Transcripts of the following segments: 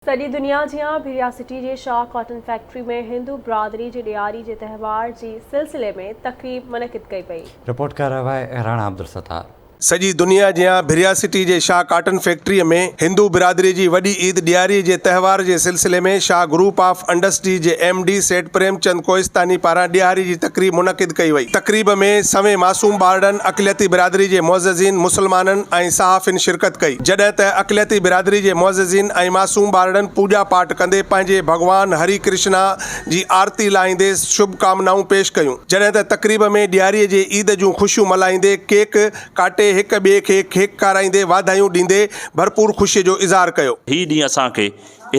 سڄي دنيا جيان ڀريا سٽي جي شاهه ڪاٽن فيڪٽري ۾ هندو برادري جي ڏياري جي تهوار جي سلسلي ۾ تقريب منعقد ڪئي وئي. رپورٽ ڪري رهيو آهي راڻا عبدالستار. سڄي دنيا جيان ڀريا سٽي جي شاهه ڪاٽن فيڪٽري ۾ هندو برادري جي وڏي عيد ڏياري جي تهوار جي سلسلي ۾ شاهه گروپ آف انڊسٽري جي ايم ڊي سيٺ پريم چند ڪوهستاني پاران ڏياري جي تقريب منعقد ڪئي وئي. تقريب ۾ سوين معصوم ٻارڙن، اقليتي برادري جي معززين، مسلمانن ۽ صحافين شرڪت ڪئي، جڏهن ته اقليتي برادري جي معززين ۽ معصوم ٻارڙن پوڄا پاٽ ڪندي پنهنجي ڀڳوان هري ڪرشنا جي آرتي لاهيندي شڀ ڪامنائون پيش ڪيون، جڏهن ته تقريب ۾ ڏياري جي عيد جون خوشيون ملهائيندي ڪيڪ ڪاٽي هڪ ٻئي کي کيڪ کارائيندي واڌايون ڏيندي ڀرپور خوشي جو اظهار ڪيو. هي ڏينهن اسان کي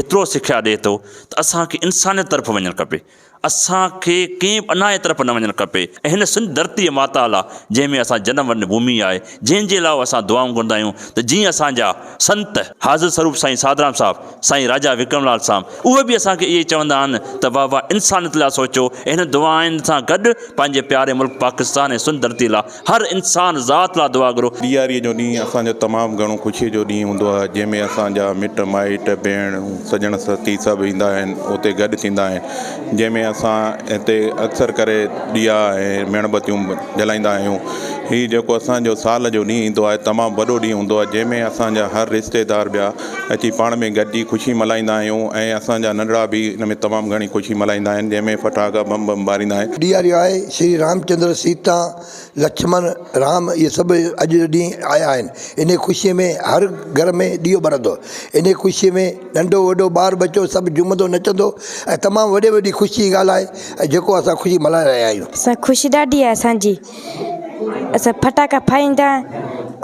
ايترو سکيا ڏئي ٿو ته اسان کي انسانيت طرف وڃڻ کپي. اسان کي ڪنهن به انائي طرف نه وڃڻ کپي ۽ هن سنڌ ڌرتيء ماتا لا جنهن ۾ اسان جنم ورن ڀومي آهي جنهن جي لاء اسان دعائون گهرندا آهيون ته جيئن اسان جا سنت حاضر سروپ سائين ساڌرام صاحب سائين راجا وڪرم لال صاحب اهي به اسان کي اهي چوندا آهن ته واهه واهه انسانيت لا سوچو ۽ هن دعائن سان گڏ پنهنجي پياري ملڪ پاڪستان ۽ سنڌ ڌرتي لا هر انسان ذات لا دعا گهرو. ڏياريء جو ڏينهن اسان جو تمام گهڻو خوشيء جو ڏينهن هوندو آهي، جنهن ۾ اسان جا مٽ مائٽ، ڀيڻ، سڄڻ ساٿي سڀ ايندا آهن، اتي گڏ ٿيندا آهن، جنهن ۾ اسان هتي اڪثر ڪري ڏيئا ۽ ميڻ بتيون جلائيندا آهيون. هي جيڪو اسان جو سال جو ڏينهن ايندو آهي، تمام وڏو ڏينهن هوندو آهي، جنهن ۾ اسان جا هر رشتيدار ٻيا اچي پاڻ ۾ گڏجي خوشي ملهائيندا آهيون ۽ اسان جا ننڍڙا به ان ۾ تمام گهڻي خوشي ملهائيندا آهن، جنهن ۾ ڦٽاڪا بم بم ٻاريندا آهن. ڏياريو آهي شري رامچندر سيتا لڇمڻ رام اهي سڀ اڄ جو ڏينهن آيا آهن انهي خوشي ۾ هر گهر ۾ ڏيئو ٻرندو انهي خوشي ۾ ننڍو وڏو ٻار ٻچو سڀ جهومندو نچندو ۽ تمام وڏي وڏي خوشي جي ڳالهه آهي ۽ جيڪو اسان خوشي ملهائي رهيا آهيون. اسان خوشي ڏاڍي آهي اسان جي اسان ڦٽاڪا ڦاڙيندا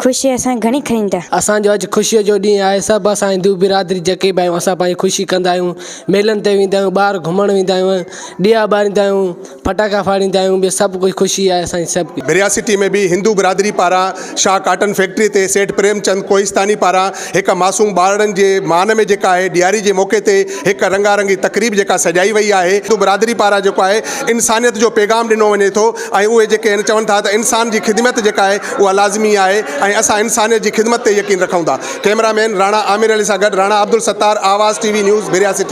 خوشي اسان گهڻي کڻيندا. اسان جو اڄ خوشيء جو ڏينهن آهي سڀ اسان هندو برادري جيڪي به آهيون اسان پنهنجي خوشي ڪندا آهيون ميلن تي ويندا آهيون ٻاهر گهمڻ ويندا آهيون ڏيئا ٻاريندا آهيون ڦٽاڪا ڦاڙيندا آهيون ٻيو سڀ ڪجهه خوشي آهي اسان جي سڀ. ڀريا سٽي ۾ به هندو برادري پاران شاهه ڪاٽن فيڪٽري تي سيٺ پريم چند ڪوهستاني پاران هڪ معصوم ٻارڙن جي مان ۾ جيڪا آهي ڏياري جي موقعي تي هڪ رنگا رنگي تقريب جيڪا سجائي وئي آهي. هندو برادري پاران جيڪو آهي انسانيت جو پيغام ڏنو وڃي ٿو ۽ اهي جيڪي آهن چون ٿا ته انسان جي خدمت جيڪا آهي اها لازمي آهي ۽ اسان انسانيت جي خدمت تي يقين رکون ٿا. ڪئميرا مين راڻا عامر علي سان گڏ Rana Abdul Sattar, Awaz T V news, Bhiria city.